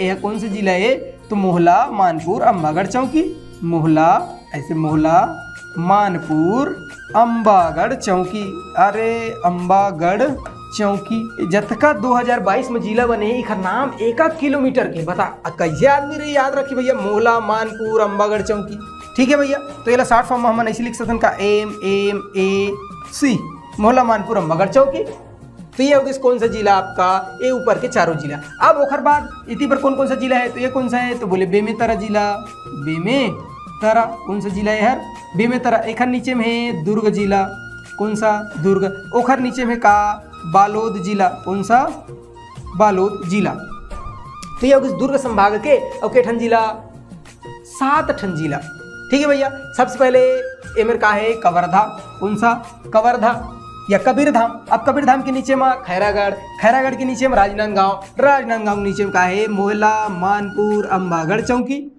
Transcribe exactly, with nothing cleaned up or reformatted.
ये कौन सा जिला है? तो मोहला, मानपुर, अम्बागढ़ चौकी। मोहला, ऐसे मोहला, मानपुर, अम्बागढ़ चौकी। अरे, अम्बागढ़ चौकी। जतका दो हज़ार बाईस में जिला बने हे, एकर नाम एक एक किलोमीटर के। बता, आ, कैसे आदमी रे याद रखी भैया, मोहला, मानपुर, अम्बागढ़ चौकी। ठीक है भैया, तो एला शॉर्ट फॉर्म में हमन ऐसे लिख सकथन का, एम एम ए सी, मोहला, मानपुर, अम्बागढ़ चौकी। तो ये हो गइस कौन सा जिला आपका, ये ऊपर के चारों जिला। अब ओखर बाद इति पर कौन कौन सा जिला है, तो ये कौन सा है, तो बोले बेमेतरा जिला। बेमेतरा कौन सा जिला है हर? बेमेतरा। एखर नीचे में है दुर्ग जिला। कौन सा? दुर्ग। ओखर नीचे में का? बालोद जिला। कौन सा? बालोद जिला। तो ये हो गइस दुर्ग संभाग के। अउ के ठन जिला? सात ठन जिला। ठीक है भैया, सबसे पहले एमेर का है? कवर्धा। कौन सा? कवर्धा या कबीरधाम। अब कबीरधाम के नीचे में खैरागढ़, खैरागढ़ के नीचे में राजनांदगांव, राजनांदगांव के नीचे में का है? मोहला, मानपुर, अम्बागढ़ चौकी।